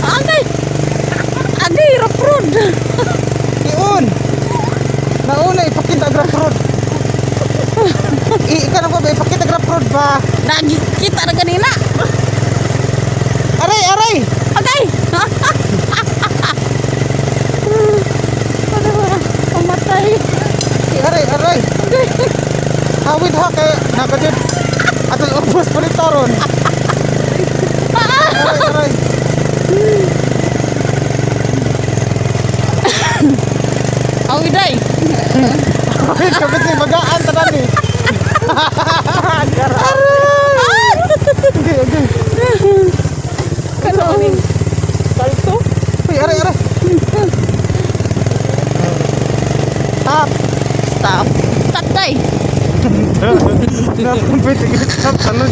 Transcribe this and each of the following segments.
Agay! Agay, rough road. Iun. Nauna ipakita ang rough road. Ika na ko ba ipakita ang rough road ba? Nagkita na ganina. Aray, aray. Agay! Ano ba? Pamatay. Aray, aray. Hawid ha kay nakadid. Atong ubos pa rin taron. Aray, aray. Awiday. Ay, kapit si bagaan tanan ni. Aray! Okay, okay. Ano? Salto. Uy, aray, aray. Stop. Stop. Stop, day. Nakumpit, stop. Ano?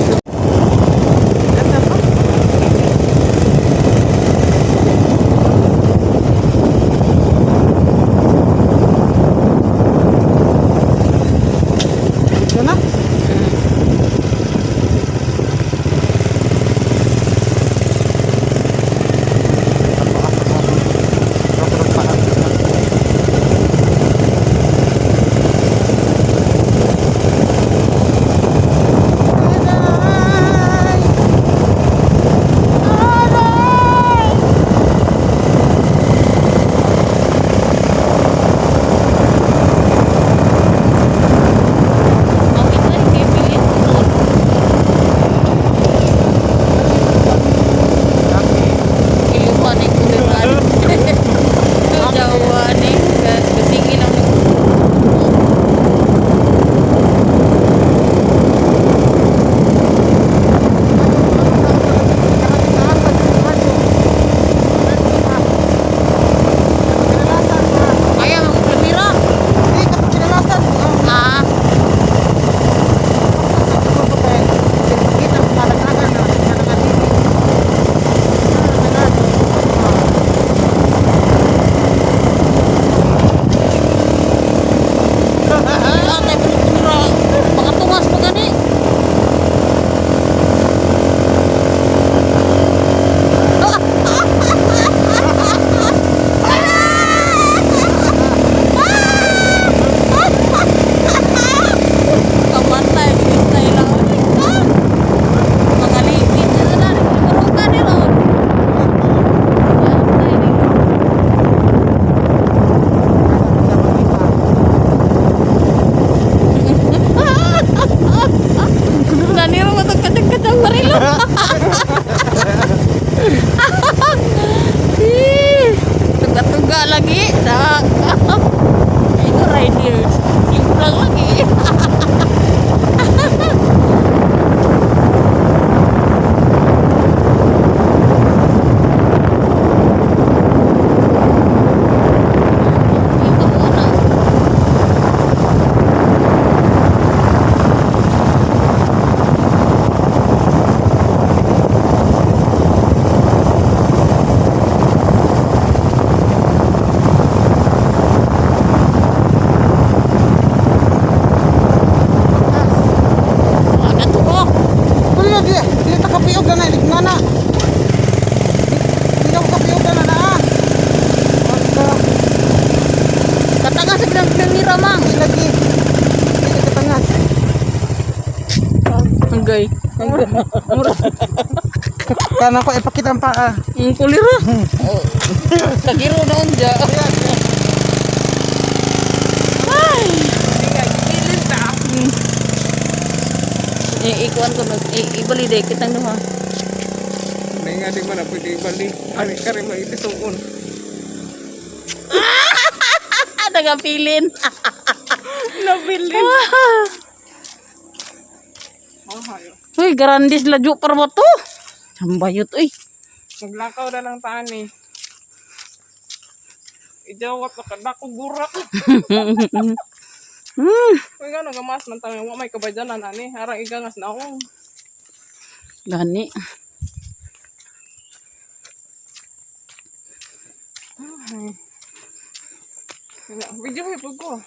Ito na. Aray! Aray! Awiday, kay Pilit. Kiliwan eh, kuliwan. Jawa ni, kasingin ang. Kaya magplamira. Ah, ah, kay pumira. Mga tungas pa gani. Kamatay, bintay lang. Ah! Mga ligid na na, nagkurugan ni Ron. Bantay ni. Naniro mo itong kacang-kacang barilo. Tuga-tuga lagi. Dak. Ito riders. Simplang lagi. Ito muna. Ano to ko? Kulo di di ta kapiog na na na. Di ka kapiog na na. Ah. Katanga sa ginang pinangira mang. Lagi. Di katangas. Anggay. Kana ko ipakita ang paa. Ang kulira. Kagiro na unja. Ay. Gilid ta. Ikuan ko nag ibali day kitang duha. Hindi nga di man na pwede ibalik. Ari, kari mo itisuon. Ah, nagapilin. Nabilin. Oh, hayo. Uy, grandis laju para mo to. Sambayot uy. Maglakaw na lang tani. Ijawat na kadako gurak. Uy, gano'n gamas man tayo. Wa may kabadyanan ani. Harang igangas na ako. Gani. Ay. Video hipog ko.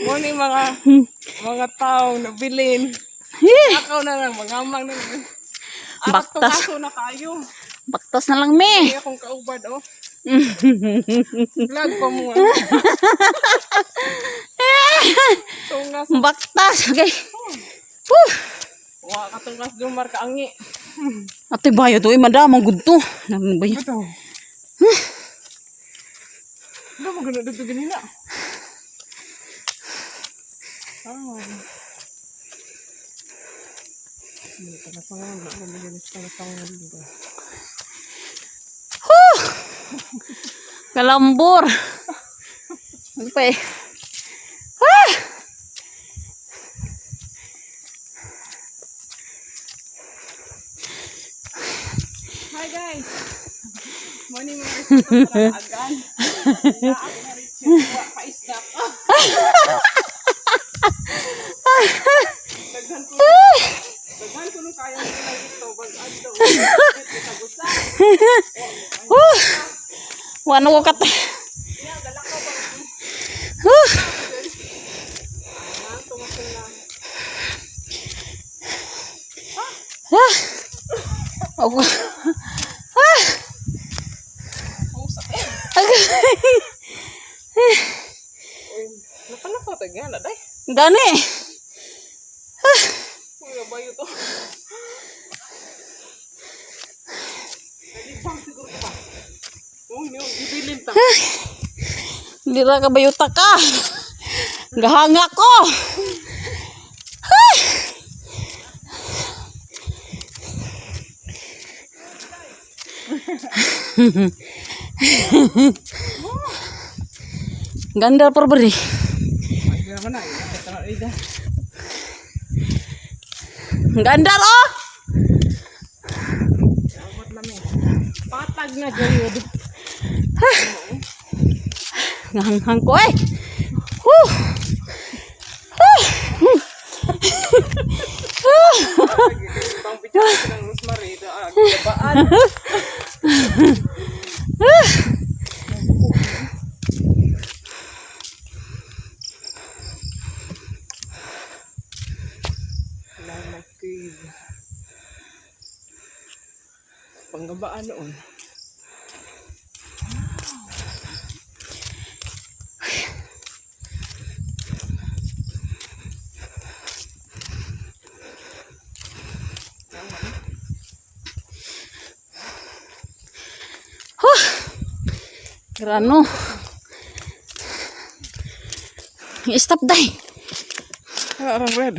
Mo ni mga taong nabilin. Lakaw na lang, magamang na lang. Baktas. Kaso na kayo. Baktas na lang me. Ay, akong kaubad, oh. Vlog pa mo, ah. Tungas. Baktas. Okay. Whew. Wa katungkas dumar ka angi. Ate bayo to, eh, madam, ang good to. Ano ba yan? Ito. Ano mo ganun dito ganina? Ah. Hindi ka na pangan, ako magalis ka na pangan dito. Kalambur. Ano pa eh? Ah! Hi guys! Morning mga respeto sa agan. Na ako na rin siya. Wa pa-isda ka. Daghan ko. Daghan ko nung kaya nila gusto. Bag-ad daw. Gusa. Whew! Wano ko kat. Whew! Ah, tumasin na. Ah! Ako. Ah! Usa. Agay. Nakalakaw tayo nga na, day. Gani. Uy, nabayo to. Nalibang siguro ka. Uy, niyo, gibilin ta. Dira ka bayuta ka. Gahanga ko. Ah! Ganda por beri. Ay, naman na. Ay, na. Ganda oh. Patag na jayod. Ngahanghang ko eh. Whew. Ibang picture ng Rosemary, ah, gabaan. Lala Cave. Panggabaan noon. Grano. Stop day. Parang red.